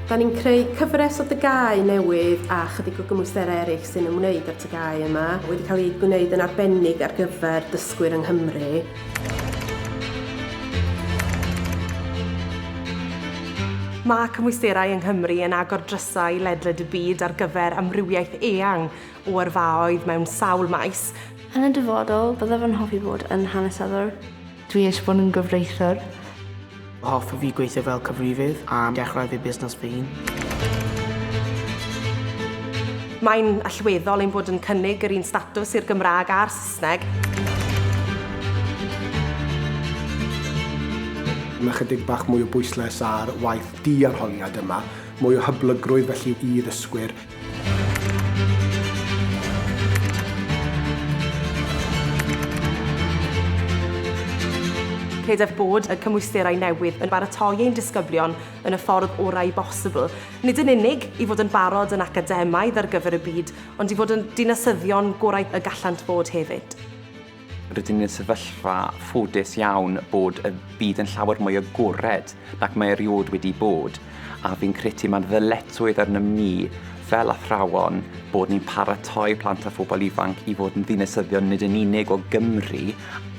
Da ni'n creu cyfres o dygau newydd a chydig o gymwysterau eraill sy'n ymwneud â'r tygau yma, wedi cael eu gwneud yn arbennig ar gyfer dysgwyr yng Nghymru. Mae cymwysterau yng Nghymru yn agor drysau ledled y byd ar gyfer amrywiaeth eang o yrfaoedd mewn sawl maes. Yn y dyfodol, byddaf yn hoffi bod yn hanesyddwr. Dwi eisiau bod yn gyfreithiwr. Hoffwn fi gweithio fel cyfrifydd a dechrau fy busnes fy hun. Mae'n allweddol ein bod yn cynnig yr un statws i'r Gymraeg a'r Saesneg. Mae chydig bach mwy o bwyslais ar waith di-arholiad yma, mwy o hyblygrwydd felly i ddysgwyr. Credaf bod y cymwysterau newydd yn baratoi ein disgyblion yn y ffordd orau bosibl, nid yn unig i fod yn barod yn academaidd ar gyfer y byd, ond i fod yn dinasyddion gorau y gallant fod hefyd. Rydyn ni'n sefyllfa ffodus iawn bod y byd yn llawer mwy agored nac mae erioed wedi bod, a fi'n credu mae'n ddyletswydd arnom ni fel athrawon bod ni'n paratoi plant a phobl ifanc i fod yn ddinasyddion nid yn unig o Gymru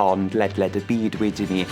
ond ledled y byd wedyn ni.